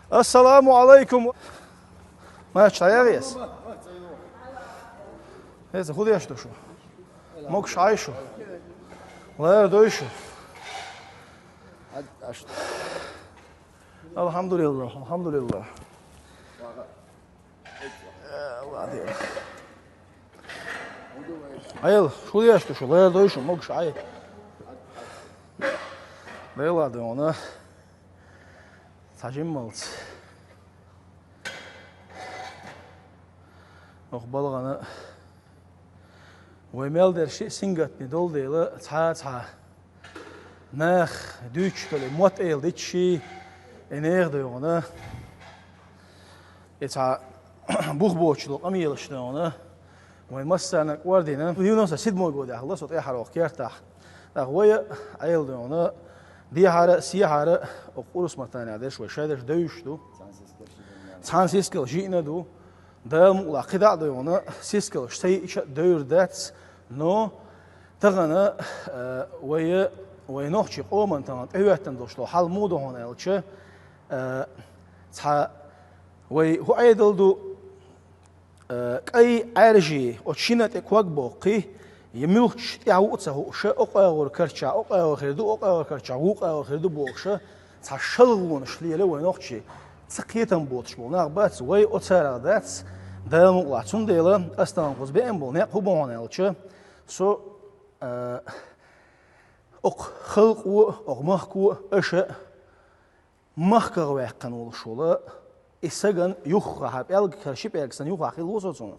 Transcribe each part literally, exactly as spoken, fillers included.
Ассаламу алайкум. Мач, таяг ес? Эца, худеш душу. Мокш айшу. Лер дойшу. Алхамдулиллах, алхамдулиллах. Э, ладно. Айыл, худеш душу, лер дойшу, мокш ай. Бела да она. Сажим малц. Ох, балгана. Вай мел дерши сингатни дол дела, цхьа-цхьа. Нах, дучтали, мот эл дичи, энех дойгона. И цхьа бух бочу къамелаш дойгона. Вай массана квардина. Юноса седьмой года ахла, со тӀехьарох кертах. Так, вай айыл дойгона. Дихара, сихара, о курус матана деш, вай шайдеш дойш ду. Цан сискал жина ду. Дал мула кида дойгона, сискал штай ича дойр дац, но тагана, э, вай, вай нохчи къоман таган тӀеветтан дошло, хьал му догон элча, э, цхьа вай ху айдал ду, э, кай аржи, о чина те кваг бокки, е мюлч тя уца хуша, о къагур карча, о къагур хирду, о къагур карча, у къагур хирду бокша, цхьа шалгунш леле вай нохчи. Ца кхетам ботш бол, нах бац, вай о царах дац, дал мукла. Цун дела, астан хуз беем бол, не ху богон элча, со, э, ок халкъу, ок махку, аша, махкагъ вяхкан улшула, и саган юхха хьа пӀелг карши пӀелг сан юхха хил вусо цун.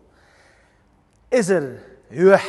Эзар юхь,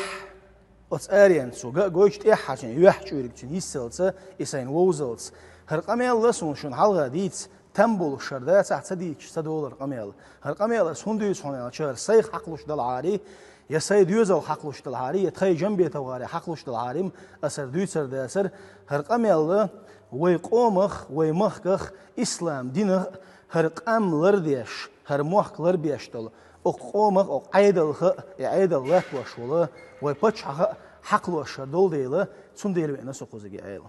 оц ариен цу га гойч тӀехьачун юхь чуйрик цун йиссалца, и сайн вовзалц. Хар къамел ла сун шун хьалга диц, там болу шар да цахь ца дич, ца долар къамел. Хар къамел ас хун дуйс хьон чар, сай хьакълуш дал гьари, я сай дуьзал хьакълуш дал гьари, я тхай жамбе тавгари хьакълуш дал гьарим, асар дуйцар дасар, хар къамел ла, вай къомах, вай махках, ислам динах, хар къам лардеш, хар мохк ларбеш дал, ок къомах, ок айдалха, и айдал латваш вала, вай пачхаха хьакълуш шар дол дейла, цун дейла вена со кузиги айла.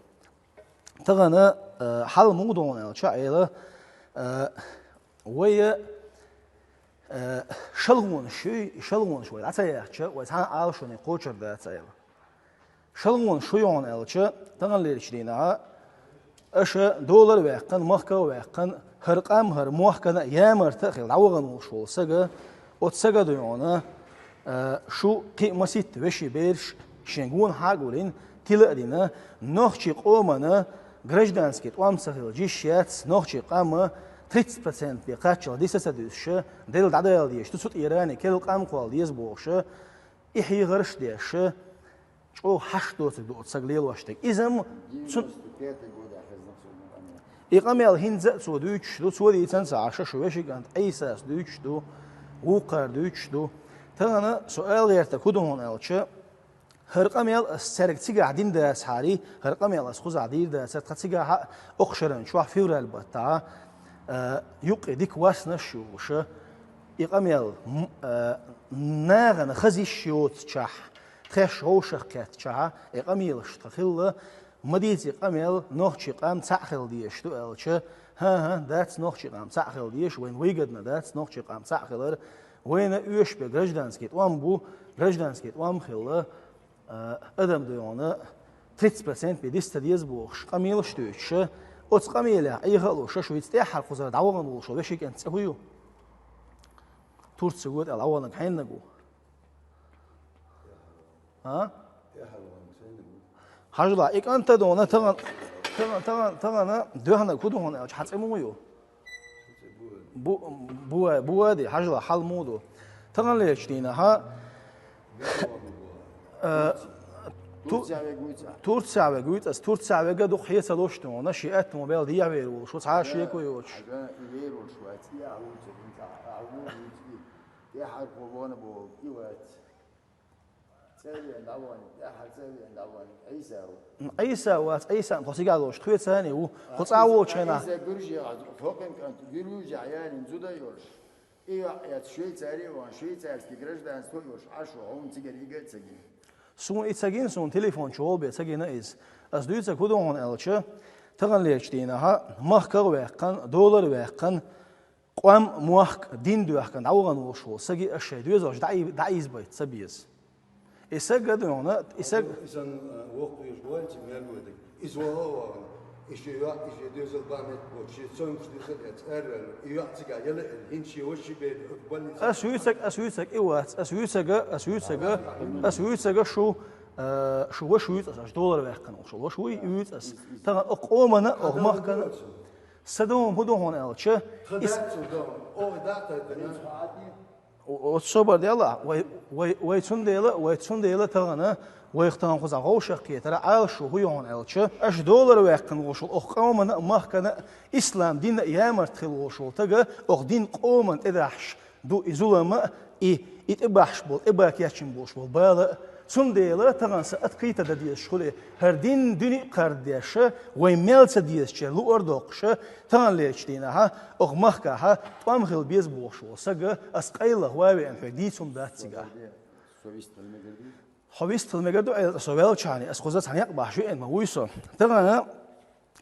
Тагана, э, хьал мугдон элча айла, э, вай, э, шалгун шуй, шалгун шуй, аца яхча, вай цхьа ал шуни кочар да цайла. Шалгун шуй он элча, таган лерч дина, аша долар вяхкан, махка вяхкан, хар къам, хар мохкана ямарта хил, давган улшул сага, от сага дуйона, э, шу кхи масит веши берш, шен гун хьагулин, тила дина, нохчи къомана, гражданский тӀом сахил жиш яц, нохчи къама, тридцать процент бе качал диса са дуйсша, дел дадал деш, ту сут ирани, кел къам квал дез бохша, и хьигъарш деша, чӀо хьаш доцаг до саг лелоштаг. Изам цун девяносто пятый год ахезна цун. И къамел хинза цо дуйч ду, цо дийцан ца аша шу вешиган, Исас дуйч ду, вукхар дуйч ду. Тагана суал герта кудун элча, хар къамел ас царг цига дин дас хари, хар къамел ас хуза дир дас, тха цига ха охшаран чуа февраль батта, э, юкъи дик васна шуша. И къамел, м, э, нагана хазиш йоц чах, тхеш гъовшах кет чаха, и къамелаш тха хилла, мадици къамел, нохчи къам цахил деш ду элча, ха-ха, дац нохчи къам цахил деш, вайн выгодно дац нохчи къам цахилар, вайна уьш бе гражданский тӀом бу, гражданский тӀом хилла, э, адам дойона тридцать процент бе диста дез бохш, къамелаш дуйча, оц къамелях, и халуша, шу виц тӀехьар кузар давган улшул вешикен цехую. Турция год ал аванак хьеннагу. А? Хьажла, и кӀанта дона таган, таган, таган, тагана дохна кудугъун элч хьацӀимугъу ю? Бу-, буа-, буади, хьажла, хьал муду. Таган лерч дина, ха? Э, Ту-, Турция вегуйца. Турция вегуйца, Турция вега дух хьеца лош дона, шиат мо бел дия верул, шу цхьа шеку йоч. Хажа и верул швац, и авуц, и авуц, и тяхар ховона бол, и вац. Цевен даван, тяхар цевен даван, Иса. Иса вац, Иса, то сигалош, хвецани у, хоцавочена. Иса гуржи, фокин кан, гуржи, яни, зуда йош. И я, я Швейцария ван, швейцарский гражданство йош, ашу, он цигер иге цигин. Сун и цагин, сун телефон чугъул бе цагина из. Аз дуйца кудугъун элча, тагъан лерч дина, ха, махкал вяхкъан, доллар вяхкъан, Къам, мохк, дин доьхкина дӀавахана волуш волу саги аш шайн доьзалш дӀа-, дӀаийзабайта ца беза. И саг а дуьйна, и саг Изан, э, воккхавеш ваьлча мел вадиг. Иза ваха а вахана, и шен йоӀ, и шен доьзал бахьа меттиг боцуш, шен цомгуш дирхат эцна араваьлла, и йоӀ цигахь яла а елла, хӀинца шен ваша бен оцу больнице Ас вуьйцург, ас вуьйцург и вац, ас вуьйцург, ас вуьйцург, ас вуьйцург шу, э, шу ваша вуьйцу ас, аш долара ваьккхина волуш волу ваша вуй, и вуьйцу ас. Тахана окху къомана, окху махкана. Сан дуьхьа хӀун ду хьуна аьлча, ис- Оцу собар делахь, вай, вай, вай цундела, вай цундела тахана, вайх тахана кхузахь вовшах кхетара, Ӏалашо хӀун ю хьуна аьлча, аш долара ваьккхина волуш волу, окху къомана а, махкана а, ислам дина а ямарта хила волуш волу тага, окху дин къомана тӀедахьаш ду и зулама а, и, и тӀебахьаш болу, тӀебакечун болуш болу бала а. Цундела тахана сан открыто дан дезаш хуьлу, хӀара дин дуьне а кхардадеш, вай мел ца дезачеран луъар а доккхуш, таханлерчу дийнахьа, окху махкахьа, тӀом хила беза бохуш волу сага, ас къайлаха ван а веана хьоьга дийца хӀума дац цигахь. Хьо вистхила мегар ду, Ӏела, со ваьлчахьана, ас кхуза цхьа некъ бахьаш веана ма вуй со. Тахана,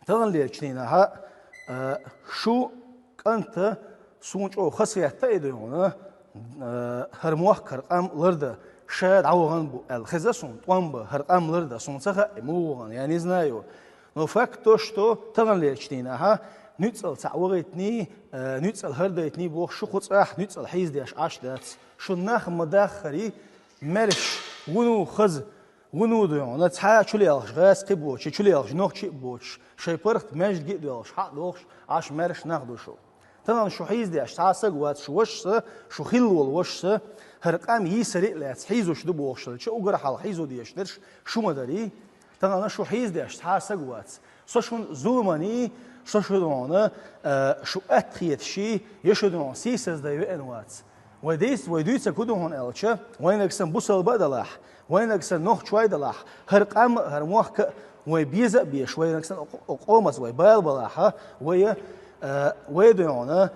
таханлерчу дийнахьа, а, шу кӀанта суна чӀогӀа хазахетта и дуьйна, а, хӀара мохк, хӀара къам лардан, ша дӀавахана бу аьлла хеза суна, тӀом бан, хӀара къам лардан, суна ца хаьа, муха вахана, я не знаю. Но факт то, что таханлерчу дийнахьа, нуьцкъала цхьаъ вахийтиний, а, нуьцкъала хӀара дайтиний бохуш, шу кху цӀахь нуьцкъала хьийзадеш Ӏаш дац. Шу нах ма даххарий, маьрша, вуно хаза, вуно дуьйна, цхьа а чулелхаш гӀазкхи боцуш, чулелхаш нохчи а боцуш, шайн паргӀат маьждиге а доьлхуш, хьаъ долуш, Ӏаш маьрша нах ду шу. Тахана шу хьийзадеш цхьа а саг вац, шу вашас, шу хилла волу вашас, хӀара къам йийсаре а лаьцна хьийзош ду бохуш хилча, уггар хьалха хьийзо дезаш дерш шу ма дарий. Тахана шу хьийзадеш цхьа а саг вац. Со шуна зуламаний, со шу дуьйна, а, шу атхеташий, я шу дуьйна сийсаздай веана вац. Вай дийца, вай дуьйцург хӀун ду хьуна аьлча, вайнаг сан бусалба а далахь, вайнаг сан нохчой а далахь, хӀара къам а, хӀара мохк а вай беза а беш, вайнаг сан къ-, къ-, къомаца вай бала балахьа, вай, а, вай дуьйна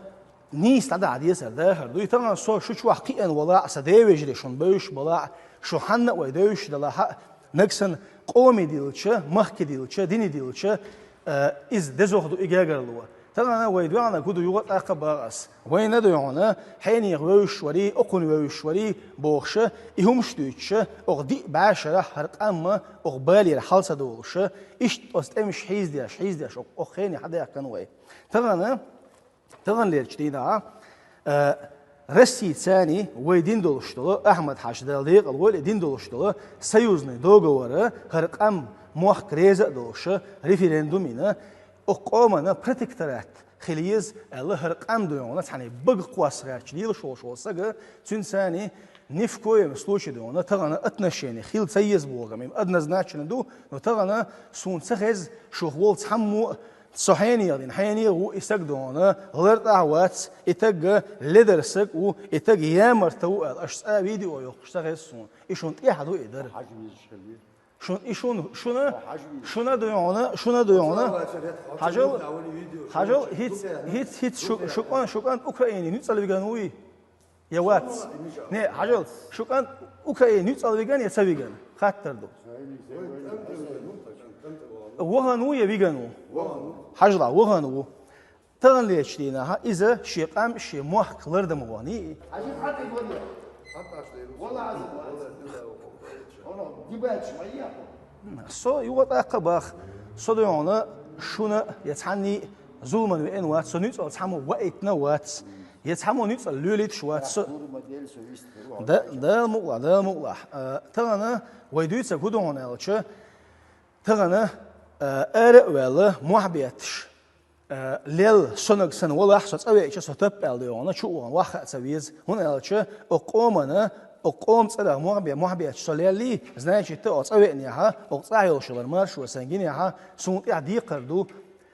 нийса дӀадахьа дезар дахар дуй. Тахана со шу чохь кхиъна валахь, сан ден вежарий шуна бевзаш балахь, шу хьанна а вай девзаш далахьа, наг сан къоме дилча, махке дилча, дине дилча, а, иза дезох ду и гергарло. Тахана вай доьгӀнарг хӀун ду, юха а тӀаккха боху ас. Вайна дуьйна, хьенех вевзаш варий, окхунна вевзаш варий, бохуша, и хӀумаш дуьйцуша, окху диъ бӀешарахь хӀара къамма окху балера хьал ца долуша, иштта оцу тӀемаш хьийзадеш, хьийзадеш, окху, окху хене хьадаьккхина вай. Тахана, таханлерчу дийнахьа, а, Российцаний вай дин долуш долу, Ахьмад-Хьаьжа, Дала декъала войла, и дин долуш долу союзный договора, хӀара къам, мохк реза а долуша, референдум йина, окху къомана протекторат хила еза аьлла, хӀара къам дуьйна цхьаьна бага кхосса гӀерташ лелаш волуш волу сага, цуьнан царний ни в коем случае дуьйна тахана отношение хила ца еза боху, м, однозначно ду, но тахана суна ца хеза, шух волу цхьаммо а, со хьенех дина, хьенех ву и саг дуьйна, лартӀахь а вац, и таг ледар саг а ву, и таг ямарта ву аьлла, аша цкъа а видео йоккхуш ца хеза суна. И шуна тӀехь ду и дара. Шун, и шун, шуна, шуна дуьйна, шуна дуьйна. Хьажал, хьажал, хӀиц, хӀиц, хӀиц шу, шу кӀан, шу кӀант Украине нуьцкъала виган вуй? Я вац? Не, хьажал, шу кӀант Украине нуьцкъала виган я ца виган? Хаттар ду. Вахана ву я виган ву? Хьажал, вахана ву. Таханлерчу дийнахьа иза шен къам, шен мохк лардан ма ваханий. Со юха тӀаккха бах, со дуьйна шуна я цхьанний зуламан веана вац, со нуьцкъала цхьаммо ваийтина вац, я цхьаммо нуьцкъала лелийташ вац. Со Да-, Дала мукъалахь, Дала мукъалахь. А, тахана вай дуьйцург хӀун ду хьуна аьлча, тахана, а, ара а ваьлла, мохь бетташ, а, лелла, сонаг санна валахь, со цӀа веача, со таппа аьлла дуьйна, чу а вахана, ваха а ца веза. ХӀунда аьлча, окху къомана, окху къоман цӀарах мохь бе-, мохь бетташ со леллий, значит, окху цӀа веанехьа, окху цӀахь йолуш йолу маршо сайн гинехьа, суна тӀехь декхар ду,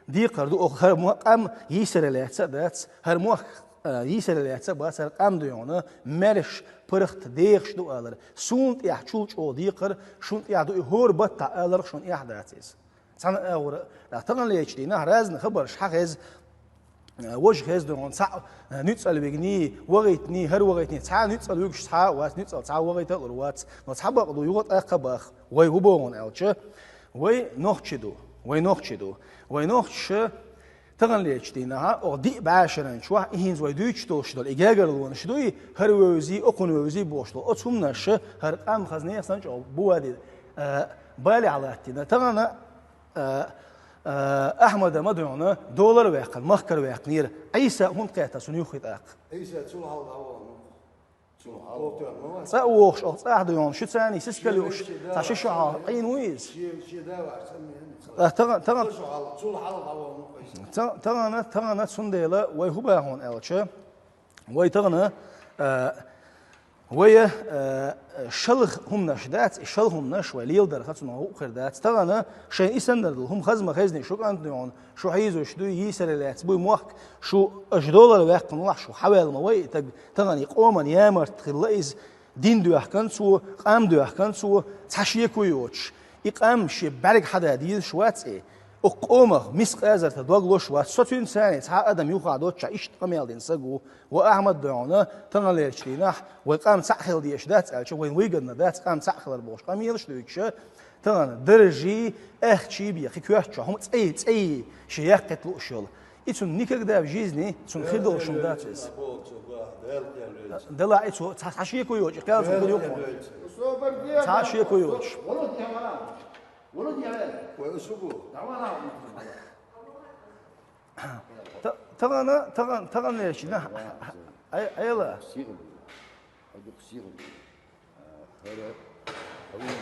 декхар ду, окху хӀара мо-, къам йийсаре лаьцна а дац, хӀара мохк, а, йийсаре лаьцна а бац, хӀара къам дуьйна, маьрша, паргӀат дехаш ду алар. Суна тӀехь чул чӀогӀа декхар, шуна тӀехь ду и хӀора баттахь аларх шуна эхь дац иза. Цхьана а агӀора, таханлерчу дийнахь разный хабарш хьан хеза, а, важа хеза дуьйна, цхьаъ, а, нуьцкъала вигний, вахийтиний, хӀара вахийтиний, цхьа а нуьцкъала вуьгуш цхьа а вац, нуьцкъала цхьа а вахийта а лур вац. Но цхьа бакъ ду, юха тӀаккха бах, вай хӀун боху хьуна аьлча, вай нохчий ду, вай нохчий ду. Вай нохчаша Таханлерчу дийнахьа, оха диъ бӀаьшеран чохь, и хӀинца вай дуьйцуш долуш долу, и гергарлонаш дуй, хӀара вевзий, окхунна вевзий бохуш долу. Оцу хӀуманаш хӀара къам хазне санна чӀогӀа бу вадийла. А, балехь латтийна. Тахана, а, а, Ахьмада ма дуьйхьна, долара ваьккхина, махкара ваьккхинера. Ӏийса хӀунда кхетта цунна юххе тӀаккха? Ӏийса цул хьалха вахана. Цул хьалха. ЦӀа а вохуш, оха цӀахь дуьйхьна, ши царний сискал юуш, цхьа ши шо хьалха Ӏийна ву иза? Шен, шен да ваьхьа, цӀа меана. Ткъа тахана, тахана, цул хьалха, цул хьалха вахана иза. Ца-, тахана, тахана, цундела вай хӀун боху аьлча, вай тахана, а, вай, а, шалха хӀуманаш дац, и шалха хӀуманаш вай леладарх цунах гӀу хир дац. Тахана шайна и санна долу хӀума хаза ма хезний, шу кӀант дуьйхьна, шу хьийзош дуй, йийсаре лаьцна буй мохк, шу аша долара ваьккхина вахь, шу хьаваьлла ма вай, и таг тахана и къоман ямарт хилла иза, дин доьхкан цо, къам доьхкан цо, цхьа шеко йоцуш. И къам шен бӀаьрг хьада дезаш вац и. Оха къомах мискъазарта дог луш вац. Со цуьнца цхьа а адам юххехь доццушехь иштта къамел дина саг ву. Ва Ахьмад дуьйхьна, таханлерчу дийнахь, вай къам цхьаъ хила дезаш дац аьлча, вайна вайгадна дац, къам цхьаъ хилар бохуш къамелаш дуьйцуша, тахана даржий, ахчий бен, кхин коьртачохь хӀума цӀе, цӀе, шен яккхийта лууш йолу. И цунна никогда в жизни, цунна хир долуш хӀума дац иза. Делахь и цо цхьа, цхьа шеко йоцуш, и кхел цунна хир ю-кх. Цхьа шеко йоцуш. Та-, тахана, тахана, тахана лерчина. Ай, айла. ХӀара хьуна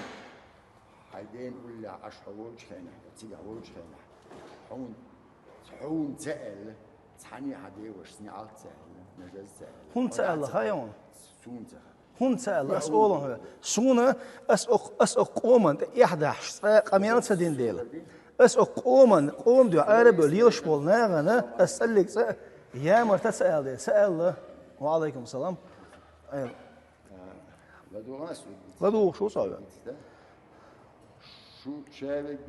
хьайн ден уллехь Ӏаш хьо волчу хенахь, цигахь волчу хенахь, хьуна, хьуна ца аьлла, цхьаьна хьан девашца неӀалт ца аьлла, нажаз ца аьлла. ХӀунда ца аьлла, хаьий хьуна? Суна ца хаьа. ХӀунда ца аьлла, ас олу хьоьга. Суна, ас окх-, ас окху къоман тӀе эхь дахьаш, цкъа а къамел ца дина дела. Ас окху къоман, къоман дуьхьа арабевлла лелаш болу нахана, ас цӀаллиг цкъа а ямарта ца аьлла дела. Ца аьлла. Ва Ӏалайкум салам. Айла. ЛадугӀу ас вуьгу. ЛадугӀуш ву со вуьгу. Шу шаверг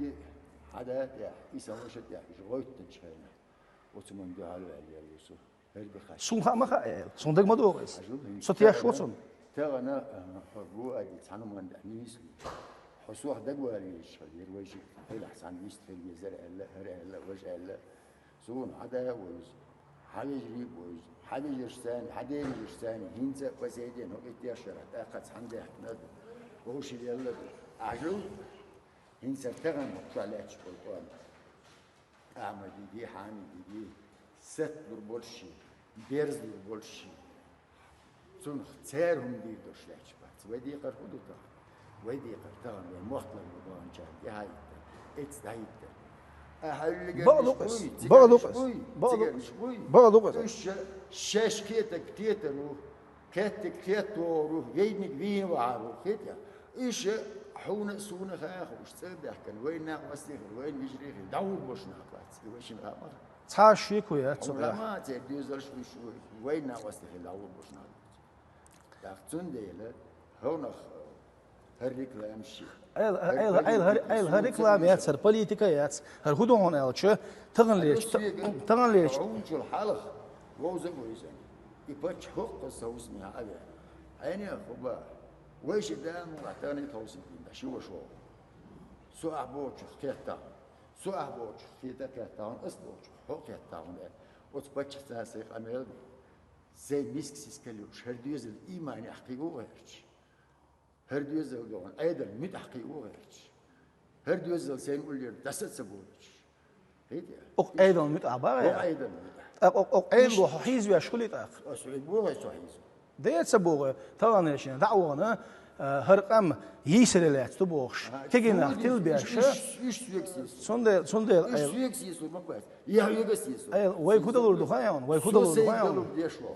хьан да тӀехь, и сан ваша тӀехь, иза гӀоьттинчу хенахь, оцу ман дуьхьал ваьлла ву со. ХӀара де хаа. Суна хаа ма хаьа, аьлла. Суна дага ма догӀу иза. Со теш ву цунна. Тахана, а, хьо бу аьлла, цхьана ман тӀехь нийса. Хьо сох дагавала везаш хила, яра вайшиъ хилахь, цхьана вист хила везара аьлла, хӀара аьлла, важа аьлла. Суна хьан да а ву иза, хьан вежарий а бу иза, хьан вежаршца а, хьан ден вежаршца а, хӀинца а, по сей день хӀокху иттех шарахь тӀаккха цхьаьна даьхкина ду, вовшийн елла ду. Ахьажал, хӀинца тахана хӀокху чохь лаьтташ болу тӀом. Ахьмад диди, Хьамид диди, сатт лур болуш шен, берз лур болуш шен. Цунах цара хӀума дийр долуш лаьтташ бац. Вай декхар хӀун ду тахана? Вай декхар тахана вай мохк ларбан баханчарна тӀехьахӀиттар, эцца дӀахӀиттар. Ахьа хьуьллиган Бакъ ду-кх иза. Бакъ ду-кх иза. Бакъ ду-кх иза. Бакъ ду-кх иза. Уьш шаьш кхетаг кхетар ву, кхеттиг кхетта вогӀур ву, вейниг вийна вахьар ву, хетта? Уьш хьуна а, суна а хаьа хууш, цӀа а баьхкина, вайн накъостий хила, вайн вежарий хила, дӀагӀур болуш нах бац, и вай шина хаа ма хаьа. Цхьа а шеко яц цу тӀехь. Хьуна ма ца, доьзалш уьш ву, вайн накъостий хила, дӀагӀур болуш нах бац. ТӀаккха цундела, хӀокхунах, хӀара реклама ши. Айла, айла, айла, хӀара, айла, хӀара реклама яц, хӀара политика яц. ХӀара хӀун ду хьуна аьлча, тахана лерчу, тахана лерчу. Хьуна чул хьалха вовза а ву иза. И паччахь хӀокхуза совсме хьа а веана. Хьенех хӀун баха? Вай ши да а мукъа тахана и тховсам дина, ши ваша вогӀу. Со ахь бохучух кхетта хьуна. Со ахь бохучух кхета а кхетта хьуна, ас бохучух хьо а кхетта хьуна аьлла. Оцу паччахьца сайн къамел бу. Сайн миска сискал юуш, хӀара доьзал ийманехь кхио гӀерташ. ХӀара доьзал догӀун Ӏедал муьтӀахь кхио гӀерташ. ХӀара доьзал сайн уллера даса а ца бойтуш. Хетий? Окху Ӏедал муьтӀахь бара? Окху Ӏедал муьтӀахь. ТӀаккха окху, окху Ӏедало хьо хьийзавеш хуьлий тӀаккха? Ас хьуьга боху, ас хьо хьийзо. Де а ца боху, тахана шена дӀа а вахана, а, хӀара къам йийсаре лаьцна ду бохуш. Кегий нах тилбеш. Уьш, уьш, уьш соьгас йийсалур. Цундела, цундела, уьш соьгас йийсалур ма бац. Я хьоьгас йийсалур. Айла, вайга хӀун далур ду хаьий хьуна? Вайга хӀун далур ду хаьий хьуна?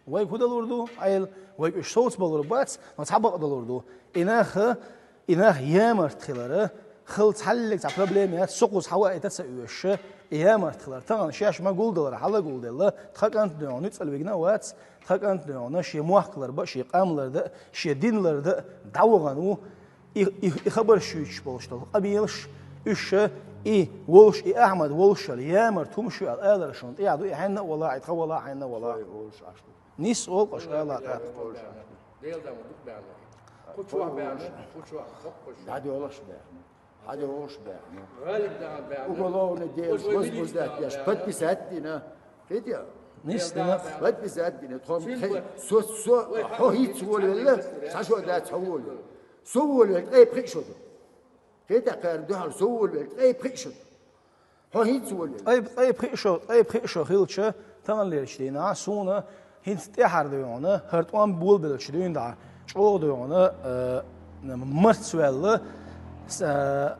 Вайга хӀун далур ду? Айла, вайга уьш совцабалур бац, но цхьа бакъ далур ду. И нах, и нах ямарт хилара, хала цхьаллиг цхьа проблема яц, со кхуза хьаваийта а ца оьшуша, и ямарт хилара. Тахана шаьш ма гулдалара, хьала гулделла, тхан кӀант дуьйхьна нуьцкъала вигна а вац, тхан кӀант дуьйхьна шен мохк ларба а, шен къам ларда а, шен дин ларда а дӀавахана ву. И, и, и хабарш юьйцуш болуш долу къамелаш, уьш, и волуш, и Ахьмад волуш аьлла, ямарт хӀума шу аьлла, алар шуна тӀехь ду, и хьенна а вала, и тхан вала, хьенна а вала. Нис олу-кх аша ала тӀаккха. Дела дан ма дукха баьхна. Кху чохь баьхна, кху чохь, хаппаш. ДӀадоьлхуш баьхна. Хьадохуш баьхна. Уголовный дело возбуждать деш, подписать дина. Кхетий? Нисдина. Подписать дина. Тхом тхе-, со, со, хьо хӀинца волавелла, ша шо дац хьо волавелла. Со волавелла, ткъе пхиъ шо ду. Кхетий, кхара дуьхьал со волавелла, ткъе пхиъ шо ду. Хьо хӀинца волавелла. Ткъе, ткъе пхиъ шо, ткъе пхиъ шо хилча, таханлерчу дийнахь, суна хӀинца тӀаьхьара дуьйна, хӀара тӀом болабеллачу дуьйна дӀа, чӀогӀа дуьйна, э, марцваьлла, с-, э,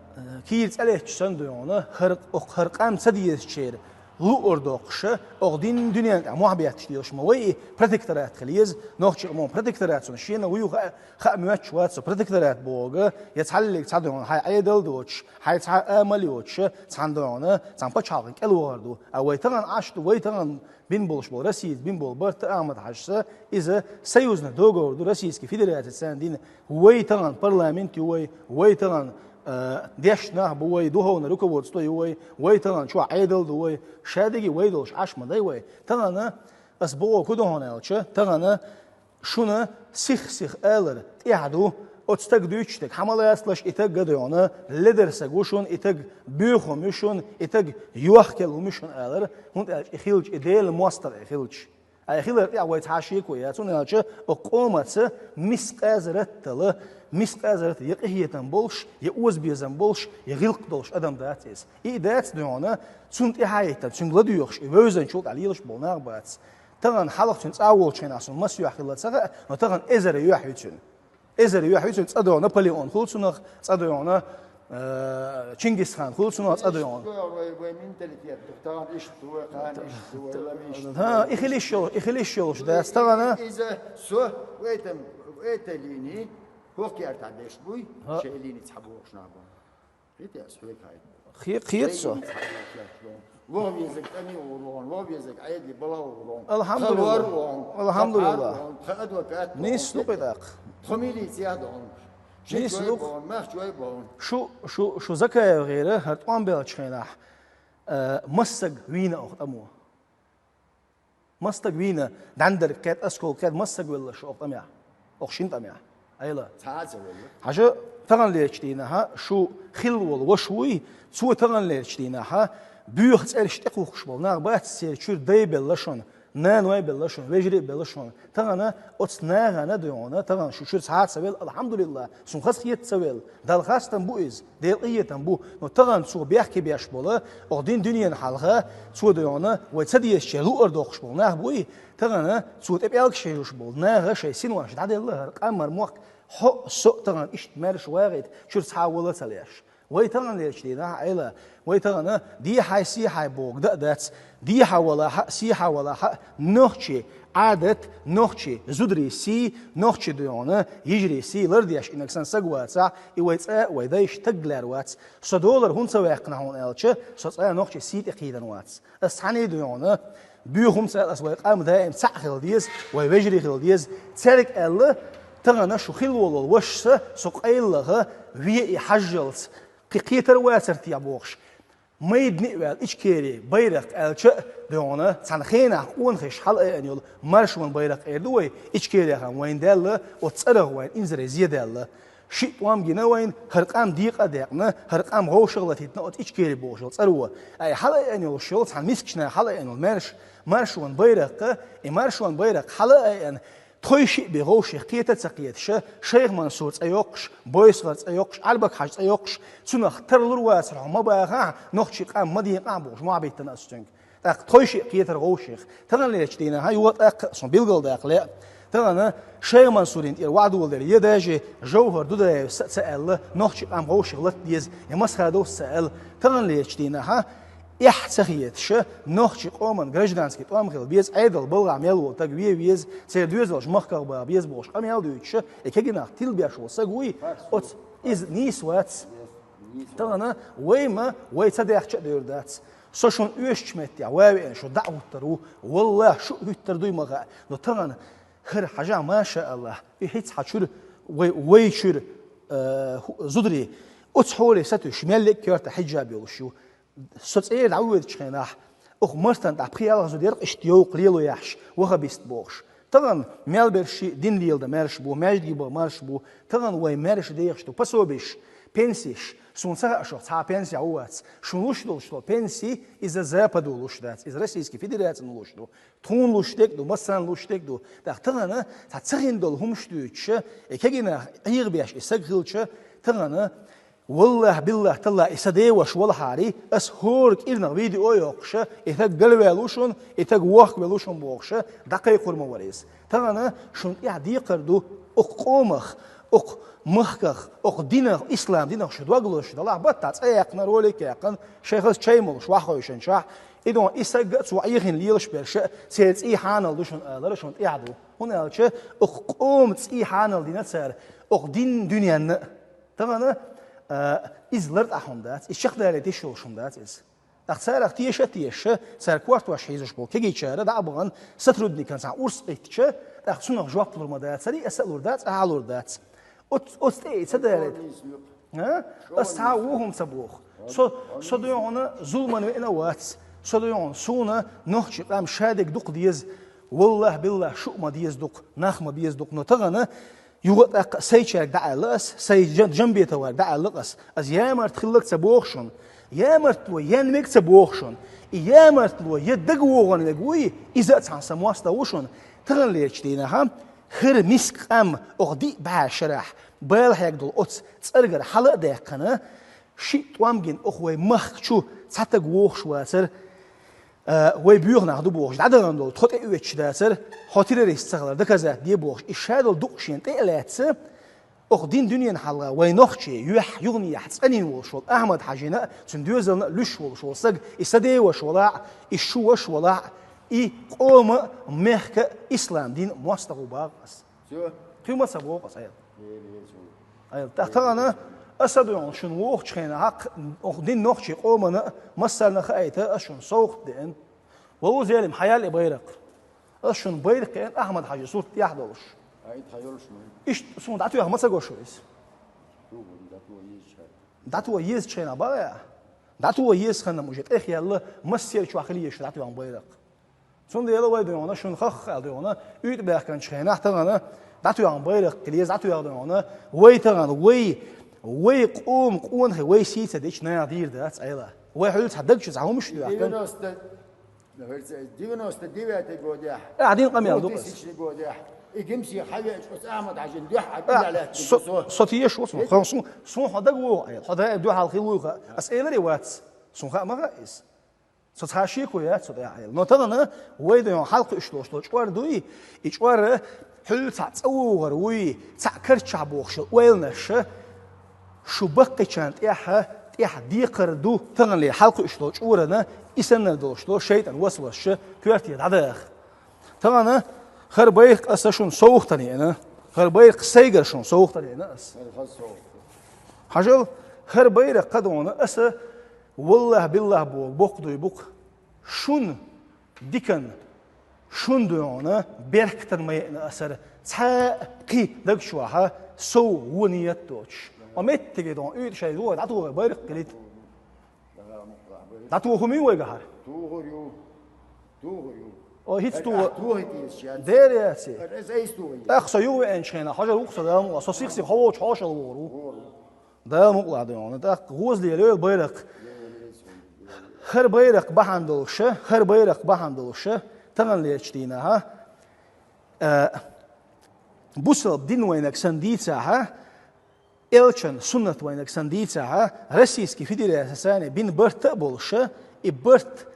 кийра цӀа леттачу санна дуьйна, хӀара, окху хӀара къам ца дезачеран луъур доккхуш, окху дин дуьненна тӀехь мохь бетташ лелаш ма вай и протекторат хила еза, нохчийн къаман протекторат цунна шена вуй хаа, хаа моьттуш вац со протекторат бохург, я цхьаллиг цхьа дуьйна, хьайн Ӏедал доцуш, хьайн цхьа амал йоцуш, цхьана дуьйна, цхьана пачхьалкхан кӀел вахар ду. А вай тахана Ӏаш ду, вай тахана бина болуш болу, Россица бина болу барт Ахьмад-Хьаьжас, иза союзный договор ду Российский Федерацица царна дина. Вай тахана парламент ю вай, вай тахана, э, дешна нах бу вай, духовный руководство ю вай, вай тахана чохь Ӏедал ду вай, шадерриге вай долуш Ӏаш ма дай вай. Тахана ас бохург хӀун ду хьуна аьлча, тахана шуна сих-сиха алар тӀехь ду, оцу стага дуьйцуш дерг, хьан ма лацалаш и стаг а дуьйна, ледара стаг ву шуна, и стаг боьха хӀума ю шуна, и стаг йохкелла хӀума ю шуна алар, хӀунда аьлча и хилча, и Делан мостагӀа и хилча. Ай хилар тӀехь вай цхьа шеко яц, хӀунда аьлча окху къомаца мискъаза раттала, мискъаза ратта я къинхетам болуш, я озабезам болуш, я гӀиллакх долуш адам дац иза. И дац дуьйна, цунна тӀаьхьахӀиттина, цуьнга ладоьгӀуш, и вевзанчул тӀаьхьа лелаш болу нах бац. Тахана хьалха цуьнан цӀа а волчу хенахь суна маса юьхь хилла ца хаьа, но тахана эзар юьхь ю цуьнан. Эзар юьхь ю цуьнан, цӀа дуьйна Наполеон хуьлу цунах, цӀа дуьйна, э, Чингисхан хуьлу цунах, цӀа дуьйна. Иштта вай, вай менталитет ду, тахана иштта ду, вай кхана иштта ду, вай лама иштта ду. ХӀа, и хила йиш йолуш, и хила йиш йолуш дац тахана. Иза со в этом, в этой линии, хӀокху кертахь деш буй, шайн линии цхьа бохуш нах бу. Кхетий ас хьоьга хьайна? Кхе-, кхета со. Ваха везарг тӀаме а вогӀу вогӀу, ваха везарг Ӏедале бала а вогӀу вогӀу. Алхьамдулиллах. Халор а вогӀу, Алхьамдулиллах. Тхан адвокат а вогӀу. Нийса ду кхе тӀаккха. Тхо милици а догӀу. Нийса ду. Ши чой а богӀу, мах чой а богӀу. Шу, шу, шу Закаев гӀера, хӀара тӀом баьллачу хенахь, э, массаг вийна оха тӀамо. Мастаг вийна, дӀандерг кхет, осколка кхет, мастаг велла шу оха тӀамехь, оха шина тӀамехь. Айла. Цхьа а ца велла. Хьажа, таханлерчу дийнахьа шу хилла волу ваша вуй, цо таханлерчу дийнахьа боьха цӀераш тӀекхухкуш болу нах бац, церан чуьра дай белла шуна, наной белла шуна, вежарий белла шуна. Тахана оцу нахана дуьйхьуна, тахана шу чуьра цхьа а ца велла, алхьамдулиллахӀ, суна хазахета ца велла. Далла хастам бу иза, Делан къинхетам бу, но тахана цо бехке беш болу, оха дин дуьненан хьалха, цо дуьйхьуна, вай ца дезачеран луъар доккхуш болу нах буй, тахана цо тӀе пӀелгаш хьежуш болу наха шайн синош дӀаделла хӀара къам, хӀара мохк, хьо а, со а тахана иштта маьрша вагӀийта, чуьра цхьа а вала ца леш. Вай таханлерчу дийнахьа Ӏела, вай тахана дехьа-сехьа бохург дан а дац, дехьа валахьа а, сехьа валахьа а, нохчийн Ӏадат, нохчийн зударийн сий, нохчийн дуьйхьуна йижарийн сий лардеш инарг санна саг вацахь, и вай цӀа а, вай дайша стаг лаьр вац. Со долара хӀунда ца ваьккхина хьуна аьлча, со цкъа а нохчийн сий тӀе кхийдина вац. Ас цхьаьний дуьйхьуна, боьха хӀума ца аьлла, ас вай къам даим цхьаъ хила деза, вай вежарий хила деза. Цаьрга аьлла, тахана шу хилла волу вашас, со къайлаха, ве и хьажжалц, кхин кхетар а вацар те бохуш. Майдане а ваьлла, Ичкерин байракх аьлча а дуьйхьуна, цхьана хенахь къонахаша хьалаайъина йолу маршонан байракх эр ду вай, Ичкерехь вайна даьлла, оцу цӀарах вайна инзаре зе даьлла. Шиъ тӀом гина вайна, хӀара къам декъа а декъна, хӀара къам вовшах а латийтина оцу Ичкери бохуш йолу цӀаро. Ай хьалаайъина йолуш йолу цхьана мискачу наха хьалаайъина йолу маьрша, маршонан байракх, и маршонан байракх хьалаайъина, тхойшиъ бен вовшех кхета а ца кхеташа, Шайх Мансур цӀе йоккхуш, Бойсхар цӀе йоккхуш, Ӏалбак-Хьаьжа цӀе йоккхуш, цунах тарлур вацара хьо ма бахахь, нохчийн къам ма декъахь бохуш, мохь биттина ас цуьнга. ТӀаккха тхойшиъ кхетара вовшех. Таханлерчу дийнахьа, юха тӀаккха а суна билгалдаккха лаьа. Тахана Шайх Мансурна тӀера ваӀда доладелла, я даже Жовхар Дудаевс а ца аьлла, нохчийн къам вовшех лата деза, я Масхадовс а ца аьлла. Таханлерчу дийнахьа, эхь ца хеташа, нохчийн къоман гражданский тӀом хила беза, Ӏедал балхахь мел волу стаг вен веза, церан доьзалш махках баха беза бохуш къамел дуьйцуша, и кегий нах тилбеш волу саг вуй, оцу иза нийса вац. Тахана вай ма, вай ца даьхча а девр дац. Со шуна оьшучу меттехь ван а веана шу дӀа а хӀуттур ву, валлахӀ, шу а хӀуьттур дуй ма хаьа, но тахана хӀара хьажахь, маша АллахӀ, и хӀинца хьан чуьра, вай, вай чуьра, э, хӀу-, зударий, оцу хьоле сатуьйсуш, меллиг а коьрта хьиджаб йолуш ю. Со цӀера дӀавоьдучу хенахь, оха мартан тӀехь пхи-ялх зуда яра-кх иштта йовха лело яхьаш, ваххабист бохуш. Тахана мел берш дин леладан маьрша бу, маьждиге баха маьрша бу, тахана вай маьрша дехаш ду пособиш, пенсиш, Суна ца хаьа шух цхьа пенси а ву вац. Шун луш долуш долу пенси, иза Западо луш дац, иза Российский Федерацин луш ду. Тхуна луш дерг а ду, массарна луш дерг а ду. ТӀаккха тахана цхьа ца хин долу хӀумаш дуьйцуша, и кегийнах Ӏехабеш и саг хилча, тахана, валлахӀ, биллахӀ, таллахӀ, и сан деваш валахьари, ас хӀора кӀирнах видео а йоккхуша, и таг галваьлла ву шун, и таг вохкавелла ву шун бохуша, дӀакхайкхур ма вара иза. Тахана шун тӀехь декхар ду, окху къомах, окху махках, окху динах, ислам динах шу дог лозуш далахь, баттахь цӀа яьккхина, ролик яьккхина, шайхаза чай молуш ваххойшанчохь, и дон и сагга а цо Ӏехина лелаш берша, церан цӀий хьанал ду шуна алара шуна тӀехь ду. ХӀунда аьлча окху къоман цӀий хьанал дина цара, окху дин дуьненна а. Тахана, а, иза лартӀахь хӀума дац, иза чекхдалийта йиш йолуш хӀума дац иза. ТӀаккха царах теша а тешаша, цара кортош хьийзаш болу кегийчара дӀа а бахана, сотрудникан цхьа урс а къиттича, тӀаккха цунах жоп лур ма дацари, аса а лур дац, ахьа а лур дац. Оц-, оцу тӀе и ца далийта. А? Ас цхьа а вон хӀума ца боху. Со, со дуьйхьуна зуламан веана а вац. Со дуьйхьуна суна нохчи къам шадерг дукха деза. ВаллахӀ, биллахӀ, шу а ма деза дукха, нах ма беза дукха. Но тахана юха а тӀаккха сайчаьрга дӀааьлла ас, сай жан-, жамбетаварга дӀааьлла ас. Ас ямарт хилларг ца боху шуна. Ямартло ян мега ца боху шуна. И ямартло я дага вогӀун вега вуй, иза а цхьана сан мостагӀа ву шуна. Таханлерчу дийнахьа хӀара миска къам окху диъ бӀе шарахь бала хьегна долу оцу цӀергара хьала а даьккхина, шиъ тӀом гина окху вай махка чу цхьа таг вохуш вацара, а, вай боьха нах ду бохуш, дӀадахана долу тхо тӀе оьцуш дацара, хьо террорист ца хилар доказать де бохуш, и ша долу дукъ шена тӀе а лаьцна, окху дин дуьненан хьалха вай нохчий юьхь юханехьа цӀанйина волуш волу Ахьмад-Хьаьжина а, цуьнан доьзална а луьйш волуш волу саг, и сан деваш валахь а, и шу ваш валахь а, и къома а, мехка а ислам дин мостагӀа ву боху ас. Кхин ма ца боху ас, айла. Айла, тӀаккха тахана аса а дуьйхьуна шуна вохучу хенахь хьакха, окху дин нохчий къомана а, массарна а хаийта, ас шуна совгӀат деана. Валлахьи, зелим, хьаял и байракх. Ас шуна байракх кхиъна Ахьмад-Хьаьжин сурт тӀехь долуш. Иштта суна дӀатоьхна ма ца го шу иза. ДӀатоха езачу хенахь бахьа а. ДӀатоха еза ханна уже тӀехъяьлла, массеран чохь хила езаш дӀатоьхна байракх. Цундела вай дуьйхьуна, шуна хах аьлла дуьйхьуна, уьйтӀа баьхкинчу хенахь тахана дӀатоьхна байракх хила еза, дӀатоьхна дуьйхьуна, вай тахана, вай, вай къоман къонахий, вай сий ца дича наха дийр дац, айла. Вай хьуьлла цхьа даг чу цхьа хӀумаш а доьхкина. Девяносто, девяносто девятый годехь. Ахьа дина къамел ду ас. Двухтысячный годехь. И Гимсе хьавеача, оцу Ахьмад-Хьаьжин дуьхьа Ӏа со, со теша ву суна. Суна, суна хьо дага вогӀу, айла. Хьо даим дуьхьал хила вуй хаьа. Ас эларе вац. Суна хаьа ма хаьа иза. Со цхьа шеко яц цу тӀехь, айла. Но тахана вай дуьйхьуна хьалакхуьуш долуш долу чкъор дуй, и чкъор хьуьлла цхьаъ цӀа вогӀур вуй, цхьаъ карчахь бохуш йолу ойланаш шу баккхийчарна тӀехь, тӀехь декхар ду, таханлера хьалакхуьуш долу чкъорана, и санна долуш долу шайтӀан васвасаш коьрте дӀадаха. Тахана хӀара байракх аса шуна совгӀатана еана, хӀара байракх сайгара шуна совгӀатана еана аса. Хьажал, хӀара байракх кхадона аса, валлахьи, биллахьи боху, боккха дуй бу-кх. Шун дикан, шун дуьйхьуна беркатан ма еана асара цхьа а кхин даг чохьа сов вон ният доцуш. Ма меттиге дон уьйтӀа шайн юххе дӀатохий байракх хилийта. ДӀатоха хӀума ю вайгахьара? Тухур ю. Тухур ю. О, хӀинца тухур. Тухур ю. Дера яций? Аса айса тухур ю. ТӀаккха со юхавеанчу хенахь, хьажал ву-кх со, Дала мукъалахь, со сих-сих хьо волчу хьошалла вогӀур ву. Дала мукъалахь дуьйхьуна. ТӀаккха гӀоза лелайойла байракх. ХӀара байракх бахьана долуша, хӀара байракх бахьана долуша, таханлерчу дийнахьа, а, бусалба дин вайнаг санна дийцахьа, элчан суннат вайнаг санна дийцахьа, Российский Федерацияца бина барт а болуша, и барт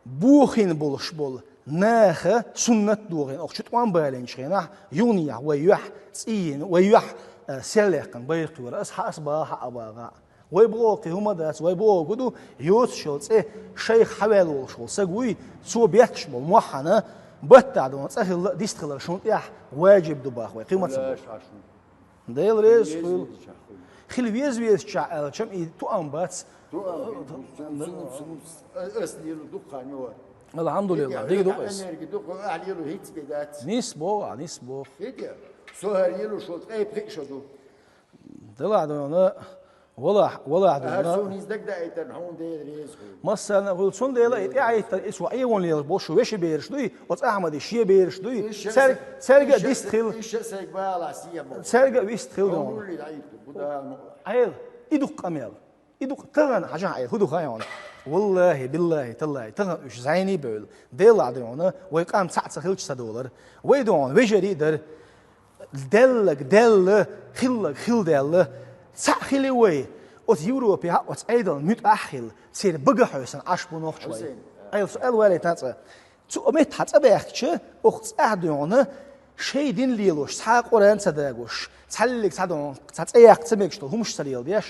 бохийна болуш болу наха суннат дохийна, окху чу тӀом балийначу хенахь, юханехьа вай юьхь цӀиййина, вай юьхь, а, сел яьккхина байракх юра, аса хьа аса баха, хьа а баха. Вай боху кхин хӀума дац, вай боху хӀун ду, йоцуш йолу цӀе шайх хьаваьлла волуш волу саг вуй, цо бетташ болу мохь хьана, баттахь долу цӀа хилла а дистхилар шун тӀехь важиб ду баха вай, кхин ма ца боху. Дела реза хуьлу. Хила веза-везачохь аьлчам и туам бац. Туам бац. Ас лело дукха хан йо. Алхьамдулиллах, дика ду-кх ас. Энерги дукха, ахь лело хӀинца бен дац. Нис боху, а, нис боху. Хига, со хӀара лело шо, ткъе пхиъ шо ду. Делахь дуьйхьуна, валахь, валахь дуьйхьуна. Ахьа суна иза дагдаийтарна хьуна Дела реза хуьлу. Массарна а хуьлу, цундела и тӀаьхьийтар, и цо Ӏехо лелаш болу шу вешин бераш дуй, оцу Ахьмадан шен бераш дуй. Цаьрга, цаьрга а вистхила. Иша а сайга бала сехьа боху. Цаьрга а вистхила дуьйхьуна. Хьо муьлхха дӀахӀитту, бу Дала мукъалахь. Айла, и ду-кх къамел. И ду-кх тахана, хьажахьа, хӀу ду хаьий хьуна? Валлахьи, биллахьи, таллахьи, тахана уьш зӀене а бевлла, Деллахь, ду хьуна, вай къам цхьаъ ца хилча ца долар. Вай, ду хьуна, вежарий а дар, даьлларг даьлла, хилларг хилла даьлла, цхьаъ хилий вай, оцу Европехьа, оцу Ӏедална муьтӀахь а хилла, церан багахь хьаьвсина Ӏаш бу нохчий. Хьусейн. Айла со аьлла валийта цкъа. Цу меттахьа цӀа баьхкича, оха цӀахь, ду хьуна, шайн дин лелош, цхьа а Къуръан ца дагош, цхьаллиг цхьа, ду хьуна, цхьа цӀе яккха ца мегаш долу хӀумаш ца леладеш,